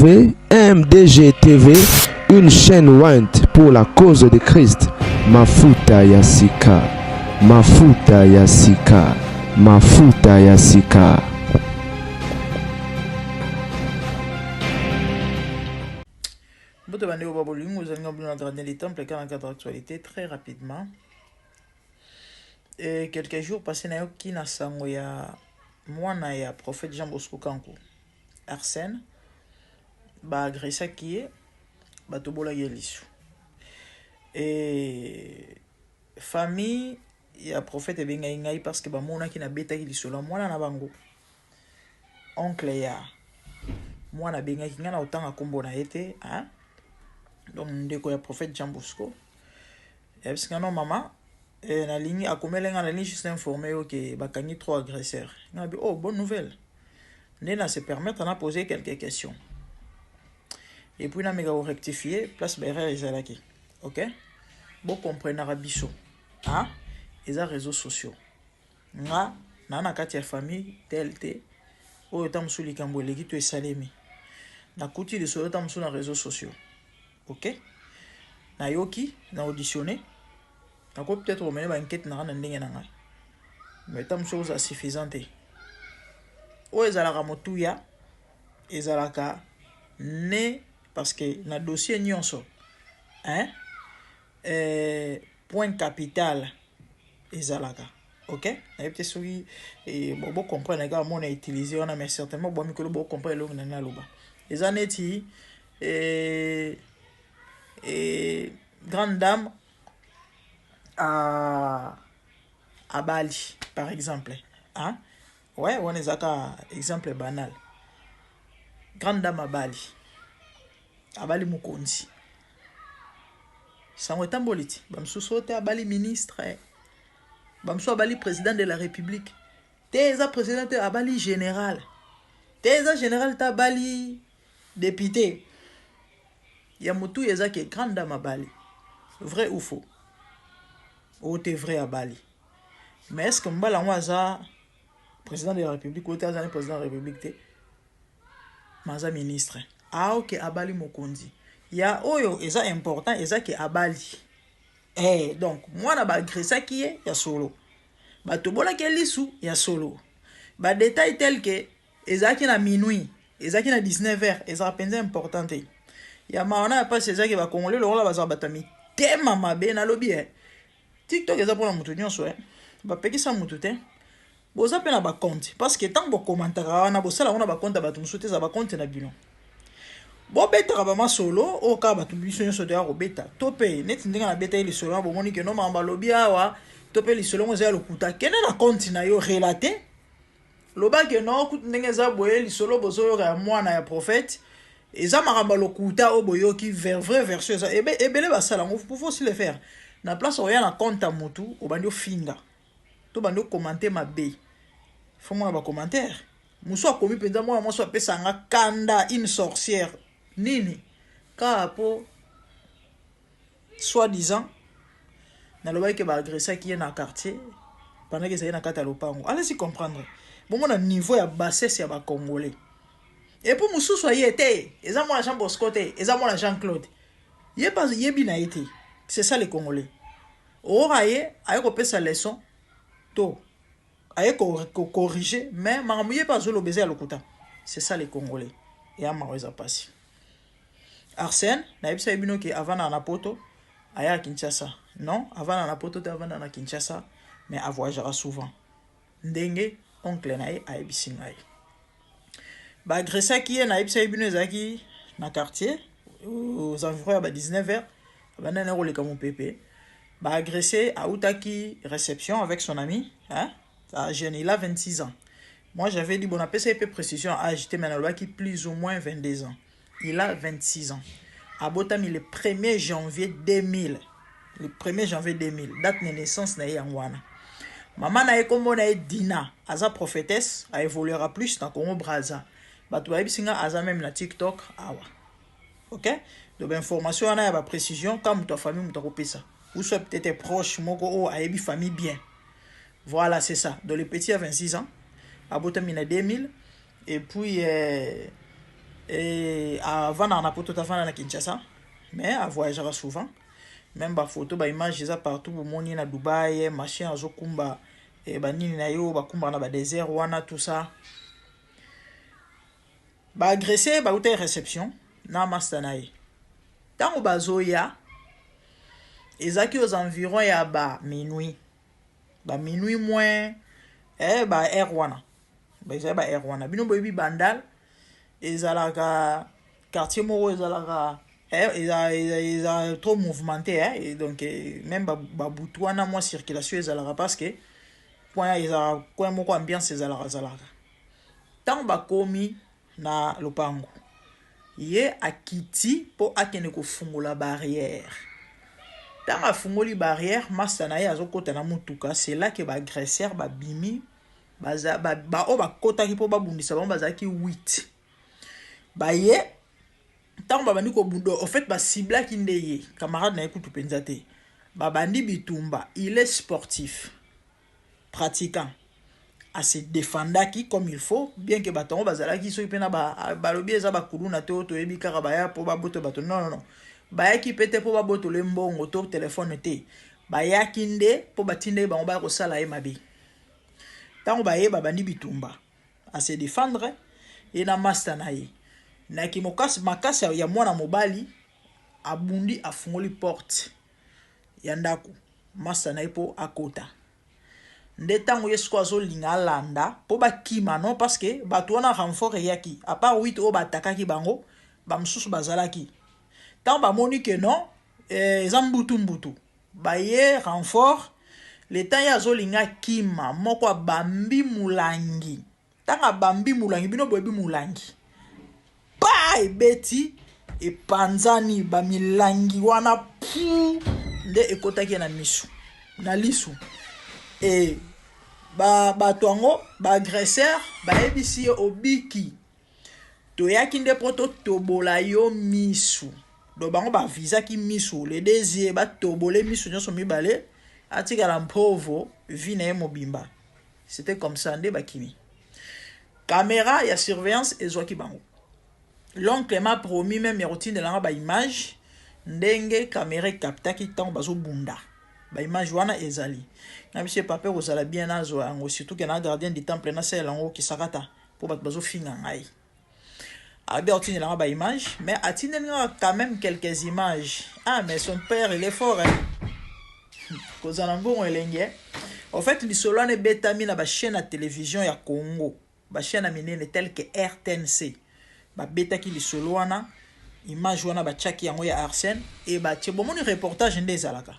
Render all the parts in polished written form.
MDG TV, une chaîne ointe pour la cause de Christ. Mafuta ya sika, mafuta ya sika, mafuta ya sika. Mbote bandeko ba bolingo ozali nga bino na gardien du temple kaka na cadre actualité très rapidement. Et quelques jours passés nayoki na sango ya mwana ya prophète Jean Bosco Kanku Arsène ba agressaki ye batobolaki ye lisu et famille ya prophète ebengaki ngai parce que bamonaki nabetaki lisolo ya mwana na bango oncle ya mwana abengaki ngai na kotanga nkombo na ye te hein? Donc ndeko ya prophète Jean Bosco yebisi ngai no mama eh, nalingi akomeli ngai nalingi juste informe yo ke bakangi trois agresseurs. Ngai bi oh bonne nouvelle nde na se permettre na poser quelques questions et puis nameka korectifier place baerreur ezalaki. Ok, bocomprenaka biso ah? Eza réseaux sociaux nga na na kati ya famille tel te oyo ta mosusu likambo eleki to esalemi nakuti lisolo ta mosusu na réseaux sociaux. Ok, nayoki na auditionné nako peut-être komene bankete nanga na ndenge na ngai mais ta mosusu kozala suffisant te. Oyo ezalaka motuya ezalaka ne parce que na dossier nyonso hein, point capital ezalaka. Ok, nayebi te soki bocomprendre kaka mona utiliser wana mais certainement bwa mikolo bocomprendre elongi na naloba eza neti grande dame à Bali par exemple hein? Ouais, wana ezalaka exemple banal. Grande dame à Bali, abali mokonzi sango etamboli ti bamosusu oyo te abali ministre, bamosusu abali président de la république te, eza président te abali général te, eza général te abali député. Ya motu eza ke grande dame abali, vrai ou faux? Oyo te vrai abali, mais est ce que mobali yango aza président de la république? Oyo te azali président de la république te mais aza ministre. Ah ok, abali mokonzi ya oyo eza important eza ke abali. Donc mwana baagressaki ye ya solo, batobolaki ye lisu ya solo. Badetail tel ke ezalaki na minuit, ezalaki na 19 heures, ezalaka mpenza important te. Ya mawa na ya mpasi ezalaki bakongole lokola bazala bato ya mitema mabe. Nalobi TikTok eza mpona motu nyonso, bapekisa motu te. Boza mpe na bacompte parce que ntango bokomantaka wana bosala yango na bacompte ya bato mosusu te, eza bacompte na bino. Bobetaka bamasolo oyo kaka bato biso nyonso toya kobeta to mpe neti ndenge nabetaki lisolo wana bomoni ke no makambo balobi awa to mpe lisolo yango eza ya lokuta. Kende na compte na yo relate, loba ke no kutu ndenge eza boye lisolo bozoyoka ya mwana ya prophète eza makambo ya lokuta oyo boyoki vraie version eza ebele basala yango. Vous pouvez aussi le faire na place oya na compte ya motu obandi ofinga to bandi okomante mabe. Fo mona bacommentaire mosu akomi mpenza mwana mwasi apesanga kanda, une sorcière nini kaka po soi-disant nalobaki ke baagressaki ye na quartier pendant ke ezali na kati ya lopango. Allez-y comprendre, bomona niveau ya bassesse ya bacongolais. Et puis mosusu aye te eza mwana Jean Bosco te, eza mwana Jean Claude ye pa yebi na ye te. C'est ça les Congolais. Oyoka ye aye kopesa leçon to aye kocorriger mais makambo ye mpe azoloba eza ya lokuta. C'est ça les Congolais. Eya mawa, eza mpasi. Arsène nayebisa ye bino ke avandaka na poto, aya Kinshasa. Non, avandaka na poto te, avandaka na Kinshasa mais avoyageaka souvent ndenge oncle na ye ayebisi ngai. Baagressaki ye, nayebisa ye bino ezalaki na quartier aux environs ya ba 19 heures abandaki na koleka mopepe baagresse. Autaki réception avec son ami hein? Jeune, il a 26 ans. Moi j'avais dit bon, napesa ye mpe précision âge te mais nalobaki plus ou moins 22 ans. Il a 26 ans, abotami le 1er janvier 2000, le 1er janvier 2000 date de naissance na ye yango wana. Mama na ye nkombo na ye Dina, aza prophétesse, aévoluera plus na Congo Braza. Bato bayebisi nga aza même na TikTok awa. Ok, donc bainformation wana ya baprécision ka moto ya famille moto akopesa ou soit peut-être proche moko oyo ayebi famille bien. Voilà, c'est ça. Donc le petit a 26 ans, abotami na 2000 et puis E avandaka na poto, tafanda na Kinshasa, mais avoyageaka souvent. Même bafoto, baimage eza partout. Bomoni na Dubai, machin, azokumba e banini na ye oyo bakumbaka na badésert wana, tout ça. Baagresseurs bauta réception na master na ye. Ntango bazoya, ezalaki aux environs ya baminuit, baminuit moins ba heure wana. Ezali ba heure wana. Bino boyebi Bandal ezalaka quartier moko ezalaka eza trop mouvementé, eh? Donc même babutu wana, mwa circulation ezalaka, parce que coin ezalaka coin moko ambiance ezalaka ezalaka. Ntango bakomi na lopango, ye akiti mpo akende kofungola barrière. Ntango afungoli barrière, masta na ye azokɔta na motuka. C'est là que baagresseur babimi. Baoyo bakɔtaki mpo babundisa bango bazalaki 8. Baye, ntango babandi kobunda, en fait baciblaki nde ye, camarade na ye kutu mpenza te. Babandi bitumba. Il est sportif pratiquant, ase défendaki comme il faut, bien que bato yango bazalaki soki mpe na balobi eza bakuluna te oyo toyebi kaka baya mpo baboto bato. Non, non, non, bayaki mpe te mpo babotole mbongo to telefone te. Bayaki nde mpo batindaki bango baya kosala ye mabe. Ntango baye, babandi bitumba, ase défendre, ye na master na ye. Naki makasi ya mwana mobali, abundi, afungoli porte ya ndako master na ye mpo akota. Nde ntango ye sikoyo azolinga alanda mpo bakima, non, parce que bato wana, renfort eyaki. À part 8 oyo batakaki bango, bamosusu bazalaki. Ntango bamoni ke non, eza mbutu mbutu, baye renfort. Le temps ye azolinga kima, moko abambi molangi. Ntango abambi molangi, bino boyebi molangi pa ebeti, epanzani bamilangi wana pu nde ekɔtaki ye na misu, na lisu. E bato yango, baagresseur, bayebisi ye: "Obiki, toyaki nde mpo totobola yo misu." Donc bango bavisaki misu, les deux yeux, batobole misu nyonso mibale, atikala mpovo vie na ye mobimba. C'était comme ça nde bakimi. Caméra ya surveillance ezwaki bango. L'oncle m'a promis même ya kotindelanga baimage ndenge caméra ecaptaki ntango bazobunda. Baimage wana ezali na biso. Papa, kozala bien, nazwa yango, surtout ke na gardien du temple, nasalela yango kisakata mpo bato bazofinga ngai. Abi atindelanga baimage, mais atindeli nga quand même quelques images. Ah, mais son père, il est fort, hein? Kozala mbongo elenge. En fait, lisolo wana ebetami na bachaîne ya télévision ya Congo, bachaîne ya minene tel que RTNC. Babetaki lisolo wana, image wana batiaki yango ya Arsène e batie. Bomoni reportage nde ezalaka,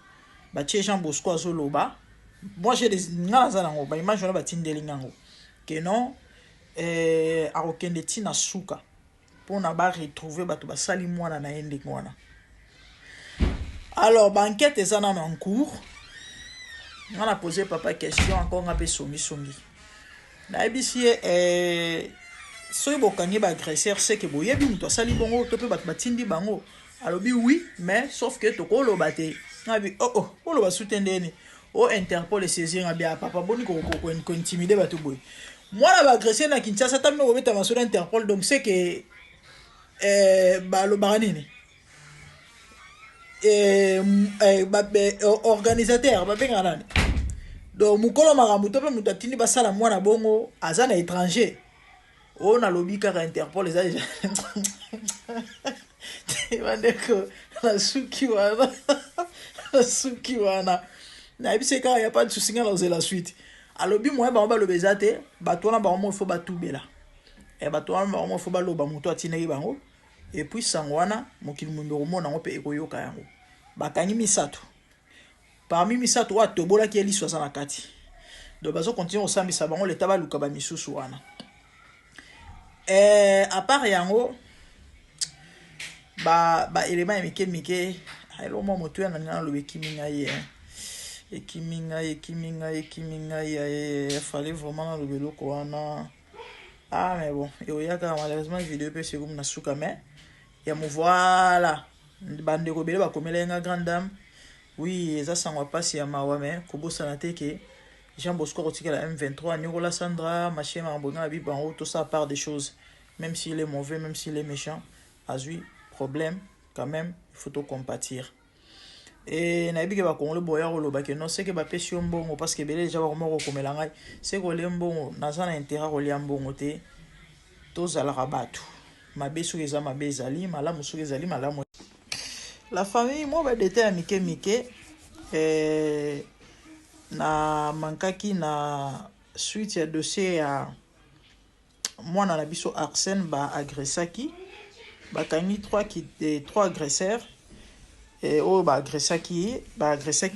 batie Jean Bosco azoloba. Moi j'ai nga naza nango baimage wana, batindeli ngango ke non, akokende ntina suka mpona baretrouve bato basali mwana na ye ndenge wana. Alors baenquête eza nano en cours. Nga na pose papa question encore, nga mpe songisongi, nayebisi ye soki bokangi baagresseur, seke boyebi moto asali bongo to mpe bato batindi bango. Alobi: "Oui, mais sauf que tokoloba te." Ngabi: "Oh, oh, oloba su te ndeni o Interpol esaisir." Ngabi: "Ah papa, boni kointimider bato boye? Mwana baagresseur na Kinshasa, ata bino kobeta masolo Interpol." Donc c'est que balobaka nini, organisateur babengaka nani? Donc mokolo makambo to mpe moto atindi basala mwana bongo aza na étranger. Oyo nalobi kaka Interpol eza deja. Bandeko, nasuki wana, nasuki wana. Nayebisi kaka ya pas de souci, nga nazela suite. Alobi moyen bango baloba eza te. Bato wana bango mo ifo batubela. Bato wana bango mo ifo baloba moto atindaki bango. Et puis sango wana, mokili mombe komona yango mpe ekoyoka yango. Bakangi misato. Parmi misato, oyo atobolaki ye liso aza na kati. Donc bazocontinue kosambisa bango, leta baluka bamisusu wana. À part yango, baélément ba ya mike mike, elo mwa motu ya na ngai naloba ekimi ngai, ekimi ngai, ekimi ngai, ekimi ngai. Fallait vraiment naloba eloko wana. Ah, mais bon, eoyaka. Malheureusement vidéo mpe sekomi na suka, mais ya mo voilà. Bandeko ebele bakomela nga: "Grande dame, oui, eza sango ya mpasi, ya mawa, mais kobosana te ke Jean Bosco akotikala M23." Niokola Sandra Machie, makambo nga na bi bango tosala part des choses. Même s'il est mauvais, même s'il est méchant, azwi problème quand même, il faut tocompatir. E nayebi ke bakongole boya koloba ke non, seke bapesi yo mbongo, parce que ebele deja bakoma kokomela ngai se kolia mbongo. Naza na intérêt kolia mbongo te. Tozalaka bato mabe soki eza mabe, ezali malamu soki ezali malamu. La famille, mwa badétails ya mike mike na mankaki na suite ya dossier ya mwana na biso Arsène baagressaki. Bakangi trois agresseurs oyo baagressaki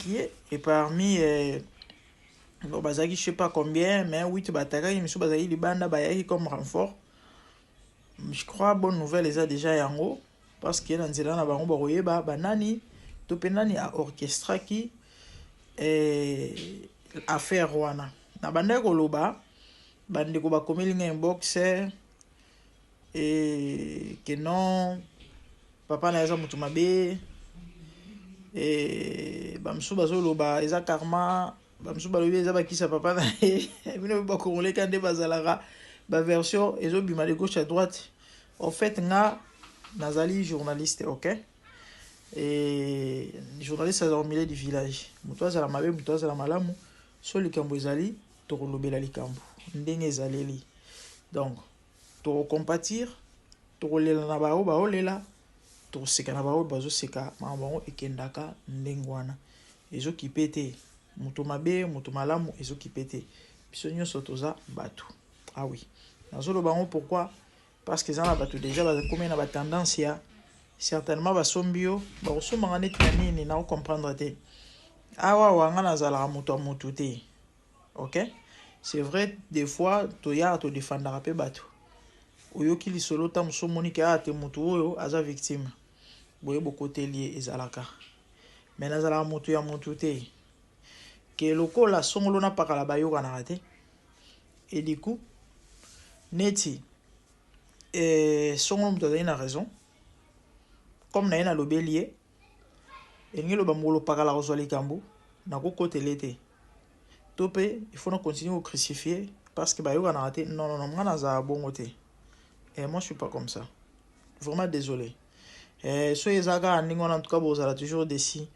ye. Et parmi bon, bazalaki je sais pas combien, mais huit baattaquaki, misusu bazalaki libanda, bayaki comme renfort, je crois. Bonne nouvelle eza déjà yango, parce que na nzela na bango bakoyeba banani to mpe nani aorchestraki affaire wana. Na bandaki koloba, bandeko bakomeli nga inbox ke non, papa na ye aza moto mabe. Bamosusu bazoloba eza karma, bamosusu balobi eza bakisa papa na ye. Bino bakongoleka nde bazalaka, baversion ezobima de gauche à droite. En fait, nga nazali journaliste, ok? E journaliste azala au milieu du village. Moto azala mabe, moto azala malamu, so likambo ezali, tokolobela likambo ndenge ezaleli. Donc tokocompatir, tokolela na bao baolela, tokoseka na baoyo bazoseka. Makambo yango ekendaka ndenge wana, ezokipe te moto mabe, moto malamu, ezokipe te. Biso nyonso toza bato. Ah oui, nazoloba yango pourquoi? Parce que eza na bato déjà bakomi na batendance ya certainement basombi yo, bakosombanga neti na nini, nakocomprendre te. Awa wanga nazalaka moto ya motu te, ok? C'est vrai, des fois toyaka todefendaka mpe bato. Oyoki lisolo ta mosu, omoni ke aa te, motu oyo aza victime, boye bokoteli ye, ezalaka. Me nazalaka motu ya motu te, ke lokola songolo na pakala bayokanaka te. Et du coup, neti songolo moto azali na raison, comme na ye nalobeli ye, elingi eloba mokolo pakala kozwa likambo, nakokotela te to mpe il faut na continuer kocrucifier parce que bayokanaka te. Non, non, non, nga nazala bongo te. Moi, je suis pas comme ça, vraiment désolé. So eza kaka ndenge wana, en tout cas bozala toujours déçus.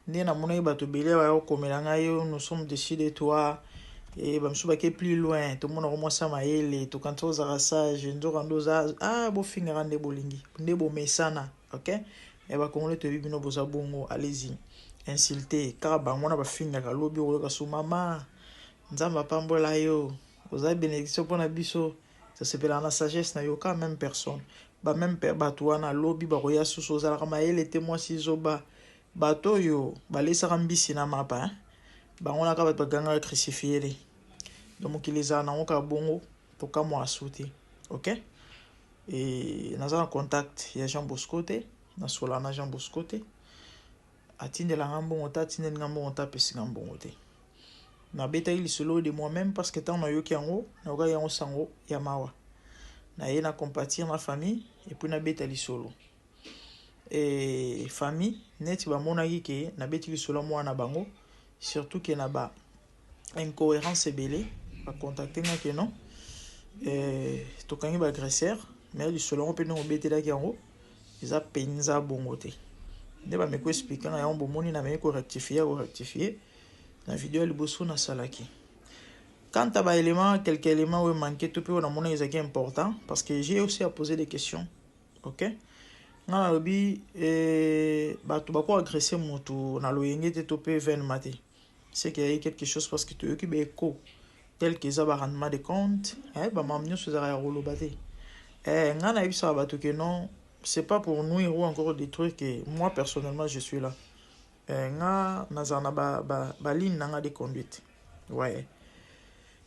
Nde namonaki bato ebele baya kokomela ngai: "Nous sommes déçus de toi." E bamosusu bake plus loin: "Tomonaka mwasi mayele, tokanisi ozalaka sage, nzoka nde oza." Ah, bofingaka nde bolingi, nde bomesana, ok? E bakongole, toyebi bino boza bongo. Allez-y, insulte kaka bango wana bafingaka. Lobi okoyoka so: "Mama, Nzambe apambola yo, oza bénédiction mpona biso, tosepelaka na sagesse na yo." Kaka même personne, bameme bato wana, lobi bakoya susu: "Ozalaka mayele te, mwasi zoba." Bato oyo balesaka mbisi na mapa, bango naka bato bagangaka "Crucifie le". Donc mokili ezala nango kaka bongo, tokamwa asu te, ok? E naza na contact ya Jean Bosco te, nasolaka na Jean Bosco te. Atindelanga mbongo te, atindelinga mbongo te, apesinga mbongo te. Nabetaki lisolo de moi-même parce que ntango nayoki yango, nayokaki yango sango ya mawa, naye na compatir na famille et puis nabeta lisolo. E famille neti bamonaki ke nabeti lisolo ya mwana bango, surtout ke na ba incohérence ebele, bacontacte nga ke non, tokangi baagresseur, mais lisolo yango mpe ndenge obetelaki yango eza mpenza bongo te. Nde bameki koexpliquer nga yango, bomoni, nameki korectifier na video ya liboso nasalaki. Quant à baélément, quelques éléments oyo manqué to mpe oyo namoni ezalaki important, parce que j'ai aussi à poser des questions, ok? Nga nalobi bato bako agresser motu na loyenge te to mpe vainement te, c'est qu'il y a eu quelque chose, parce que toyoki baécho tel que eza barendement de compte, bamambo nyonso ezalaka ya koloba te. Nga nayebisaka bato ke non, c'est pas pour nuire ou encore détruire que moi personnellement je suis là. Nga nazala na baligne ba na nga de conduite, ouais.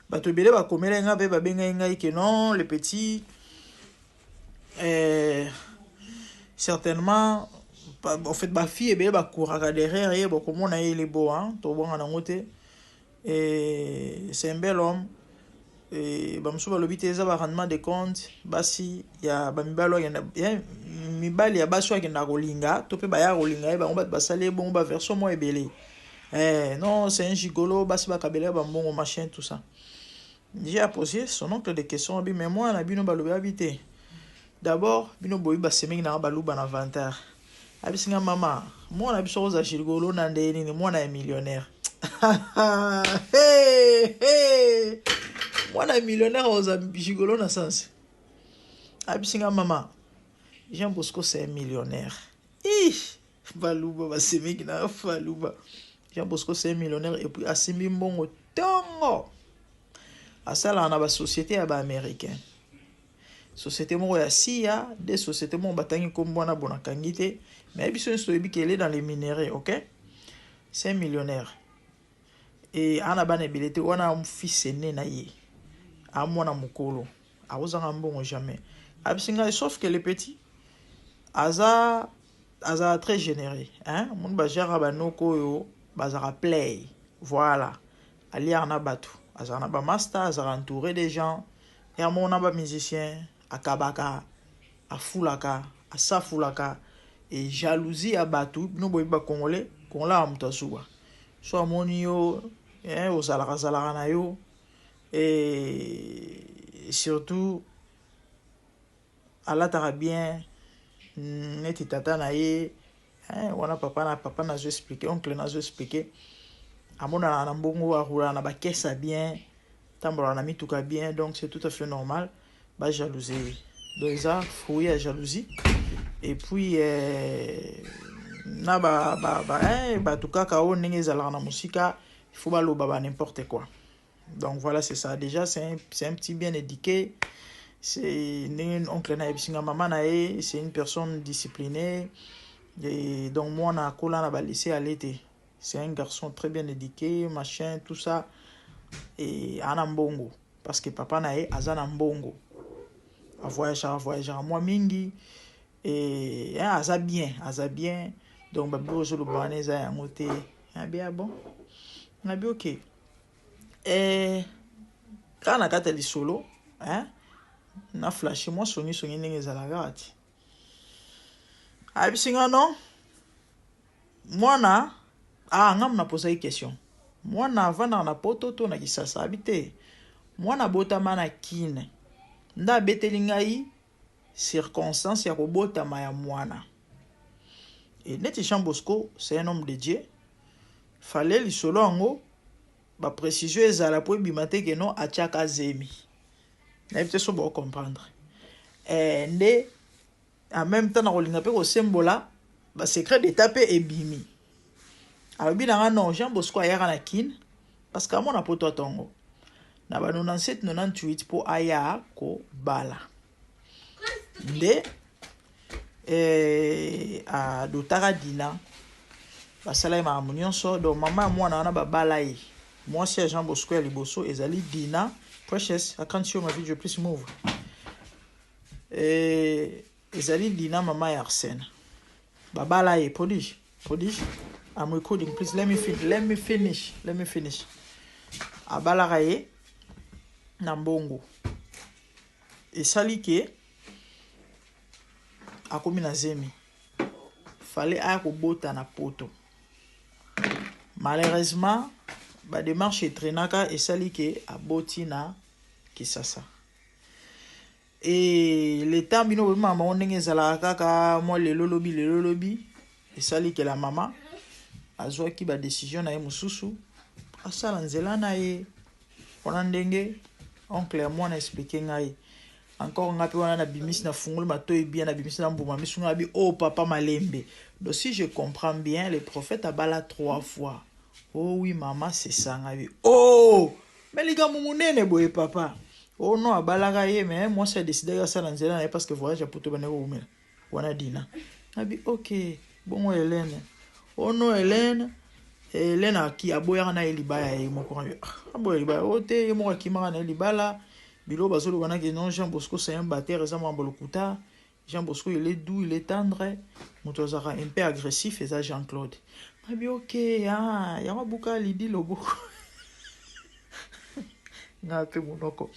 Bato ebele bakomelai nga mpe babengai ngai ke non, le petit, certainement, en fait, bafille ebele bacouraka derrière ye, bokomona ye, il est beau, hein, tobwanga nango te, et c'est un bel homme. Bamosusu balobi te, eza barendement de compte, basi ya bamibali oyo akenda, mibali ya basi oyo akendaka kolinga to mpe baya kolinga ye, bango bato basali ye bongo. Baversion moko ebele: "Non, c'est un gigolo, basi bakabela bambongo, machin, tout ça." J'ai posé son oncle des questions abi: "Mais moi na bino balobi abi te." D'abord bino boyebi ba semeki na nga baluba na vantard. Ayebisi nga mama, mwana biso akozala gigolo na ndenge nini, mwana ya millionnaire. Hey, hey. Mwana ya millionnaire akozala gigolo na sens. Ayebisi nga mama, Jean Bosco c'est un millionnaire. Ih, baluba basemeki na baluba. Jean Bosco c'est un millionnaire et puis asimbi mbongo tongo. Asalaka na ba société ya ba américain. Société moko ya SIA, des sociétés moko batangi kombo wana bona kangi te, mais biso nyonso toyebi qu'elle est dans les minéraux, OK? C'est un millionnaire. Et ana bana ebele te, wana fils aîné na ye. A mwana mokolo. Akozanga mbongo jamais. Abisi ngai sauf que le petit aza aza très généreux, hein? Mon ba gère ba noko oyo bazaka play. Voilà. Aliar na batu. Aza na ba master, aza entouré des gens. Ya mona ba musicien akabaka, afulaka, asafulaka et jalousie ya batu bino boyebi ba congolais, congolais ya moto azuwa. So amoni yo, hein, ozalaka zalaka na yo et surtout alataka bien neti tata na ye, hein, wana papa na papa nazo expliquer, oncle nazo expliquer, amonana na mbongo, arulaka na ba caisse bien, tambola na mituka bien, donc c'est tout à fait normal ba jalouser. Donc eza fruit ya jalousie et puis na ba, ba, ba, hein, bato kaka oyo ndenge ezalaka na mosika, il faut baloba ba n'importe quoi. Donc voilà, c'est ça. Déjà c'est un petit bien éduqué. C'est ndenge oncle na yebisi nga mama na ye, c'est une personne disciplinée. Et donc moi na kola na ba lycée à l'été. C'est un garçon très bien éduqué, machin, tout ça. Et ana mbongo parce que papa na ye aza na mbongo. A voyager, a voyager moi mingi et hein, aza bien, aza bien. Donc ba biloko ozoloba wana eza yango te. Ah bien bon. Na bi OK. Eh kaka na kati ya lisolo, hein, na flashe moi songi songi ndenge ezalaka ati. Ayebisi nga non. Mwana, ah, nga mna posaki question. Mwana avandaka na poto to na Kisasa abi te. Mwana abotama na Kin. Nda abeteli ngai circonstance ya kobotama ya mwana. Et neti Jean Bosco, c'est un homme de Dieu. Fallait lisolo yango ba précision ezala po ebima te ke non atiaka zemi. Nayebi te so bo comprendre. Eh, nde en même temps na kolinga pe kosembola ba secret d'état pe ebimi. Alobi na nga non, Jean Bosco ayaka na Kin parce que amona poto atongo. Na ba 97 98 po aya kobala. Nde adotaka Dina. Basala ye makambo nyonso. Donc mama ya mwana wana babala ye. Mwasi ya Jean Bosco ya liboso ezali Dina. Precious, I can't show my video, please move. Ezali Dina mama ya Arsène. Babala ye, prodige, prodige. I'm recording, please let me finish, let me finish, let me finish. Abalaka ye na mbongo. Esali ke akomi na zemi. Fallait aya kobota na poto. Malheureusement, ba démarche etraînaka esali ke aboti na Kisasa. Et le temps bino boyeba mama ndenge ezalaka kaka mwa lelo lobi lelo lobi esali ke la mama azwaki ba décision na ye mosusu asala nzela na ye wana ndenge oncle ya mwana expliquer ngai encore nga pe wana na bimisi na fungoli matoyi bien na bimisi na mbuma misu nga bi oh papa malembe. Donc si je comprends bien, le prophète abala 3 fois. Oh oui maman, c'est ça nga bi oh mais likambo monene boye papa. Oh non abalaka ye mais moi ça décidé ya sala nzela na ye parce que voyage ya poto bande ko umela wana Dina. Nga bi OK bongo Hélène. Oh non Hélène, Hélène aki aboyaka na ye libala ye moko nga bi ah, aboya libala oh te ye moko akimaka na ye libala. Bilo bazoloba na ke non Jean Bosco c'est un batteur eza mambo lokuta. Jean Bosco il est doux, il est tendre. Moto azalaka un peu agressif eza Jean-Claude. Nga bi OK ah yango abuka Lidi loboko. Nga pe monoko.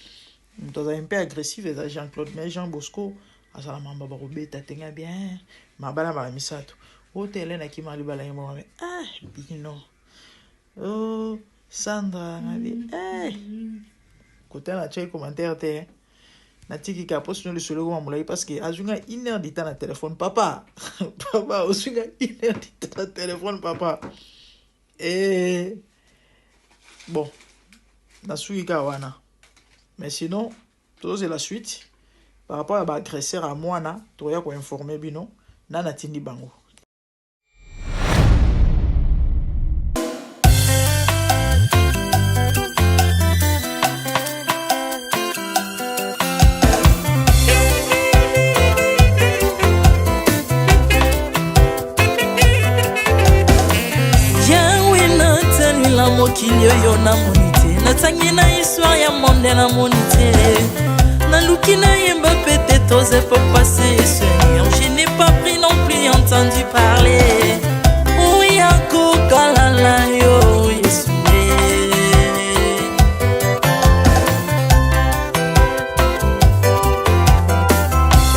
Moto azalaka un peu agressif eza Jean-Claude mais Jean Bosco azala mamba bakobeta te nga bien. Mabala mala misato. Ote Hélène akima libala ye moko ah bino. Oh Sandra nga bi eh. Kota na check commentaire te. Natiki kaka mpo sinon lisolo ekoma molai parce que azwi nga une heure du temps na telefone papa. Papa ozwi nga une heure du temps na telefone papa. E bon, nasuki kaka wana. Mais sinon tozozela suite par rapport ya baagresseur ya mwana, tokoya koinforme bino na natindi bango. Mokili oyo namoni te, natangi na histoire ya monde namoni te, naluki nayemba peut-être aux époques passées. Seigneur, je n'ai pas pris non plus entendu parler oya kokalala yo Yesu.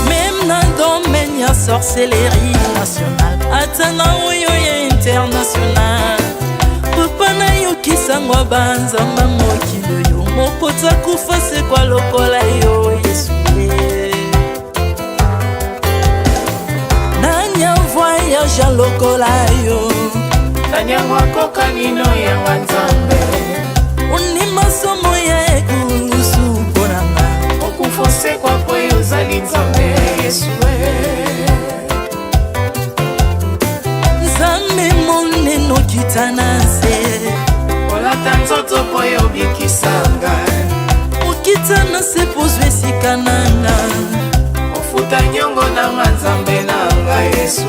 Même na domaine ya sorcellerie nationale, ata na oyo ya international, papa nayokisango banzamba mokili oyo moko takufa sekwa lokola yo Yesu. Nani avoyage lokola yo? Nani yango akokani no yanga Nzambe? Ondima somo ya ekulusu mpo na nga. Okufa osekwa po yo ozali Nzambe Yesu. Nzambe monene okita na nse, olata nzoto po yo obikisa ngai. Okita na se po ozwa esika na nga. Ofuta nyongo na nga Nzambe na ngai Yesu.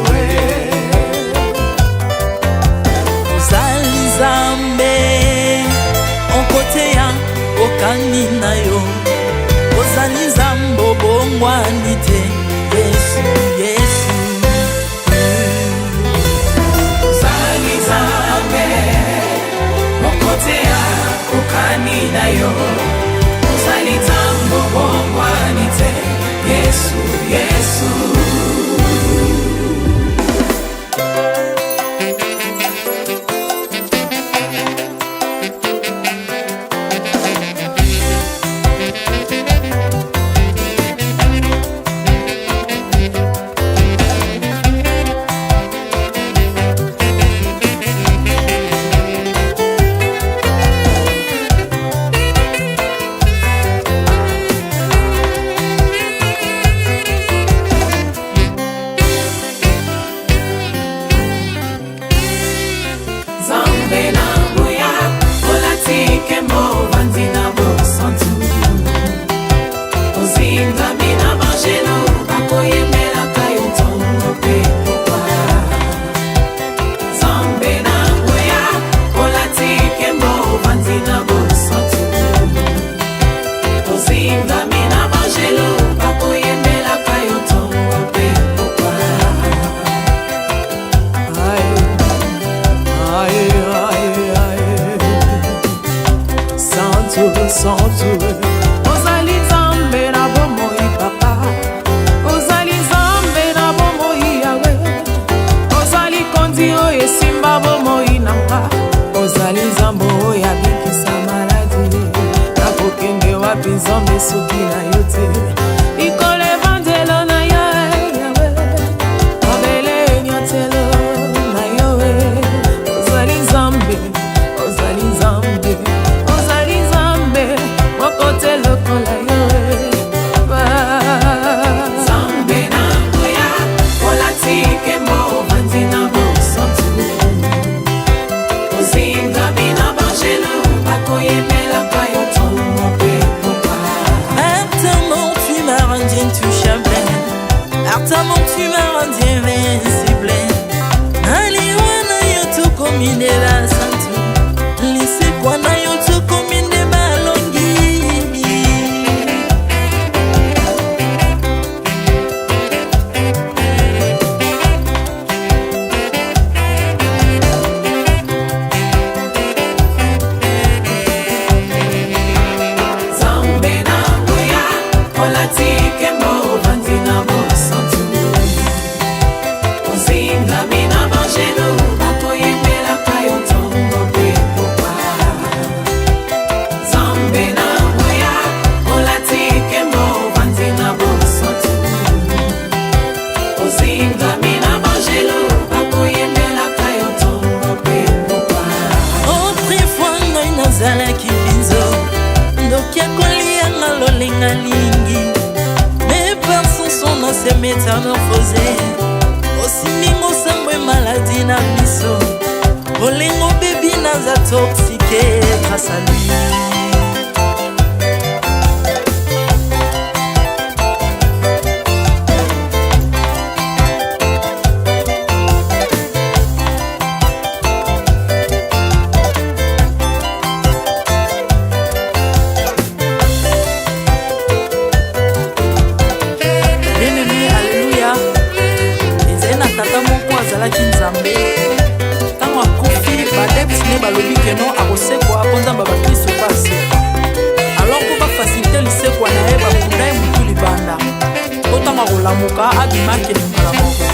Ozali Nzambe okoteya okani na yo, ozali Nzambe obongwani te Yesu, Yesu. Ozali Nzambe okoteya okani na yo, ozali Nzambe obongwani te Yesu, Yesu. Nzambe na nguya olati nkembo, ovandi na bosantu, ozingami na bangelo bakoyembelaka yo ntongo mpe pokwa. Nzambe na nguya olati nkembo, ovandi na bosantu, ozingami na bangelo bakoyembelaka yo ntongo mpe pokwa. Aïe, aïe, aïe, aïe. Santu, santu. Ozali Nzambe na bomoi papa, ozali Nzambe na bomoi Yawe, ozali kondi oyo esimba bomoi na nga, ozali Nzambe oyo abikisa maladi. Nakokende wapi Nzambe soki na yo te? Likolo evandelo na yo Yawe, mabele enyatelo na yo. Ozali Nzambe, ozali Nzambe, ozali Nzambe moko te lokola yo. Nzambe na nguya olati nkembo, ovandi na bosantu, ozingami na bangelo bakoyembelaka yo ntongo mpe pokwa. Par ta mort tu m'as rendu intouchable, par ta mort tu m'as rendu invincible. Naliwa na yo tokomi nde basantu, lisekwa na yo tokomi nde balongi. Nzambe na nguya olati nkembo, ovandi na bosantu, Makoki ya kolianga lolenga lingi. Mes pensons sont dans ces métamorphosées. Osimbi ngosambwe maladi na biso. Bolingo bebi naza toxique grâce à lui. Bien-aimé, alléluia. Ezali na tata moko azalaki nzambe. Ntango akufi, baadepte ne balobi keno akosekwa mpo nzambe ya bakristo mpe asekwa. Alors mpo bafacilite lisekwa na ye, bakunda ye motu libanda mpo ntango akolamuka abima akende mbala moko.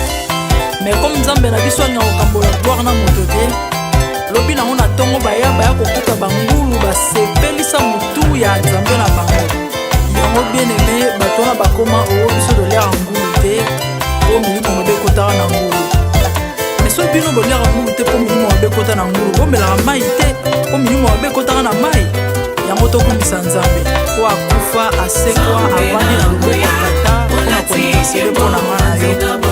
Mais comme nzambe na biso alinga kokambola gloire na moto te, lobi nango na ntongo baya baya kokuta bangulu basepelisa motu ya nzambe na bango. Yango bien aimé, bato wana bakoma oo biso toliaka ngulu te mpo milimo mabe ekotaka na ngulu. Mais soki bino boliaka ngulu te mpo milimo mabe ekota na ngulu, bomelaka mai te mpo milimo mabe ekotaka na mai. Yango tokumbisa nzambe po akufa asekwa avandi na loboko ya tata mpona kointercede mpo na nga na yo.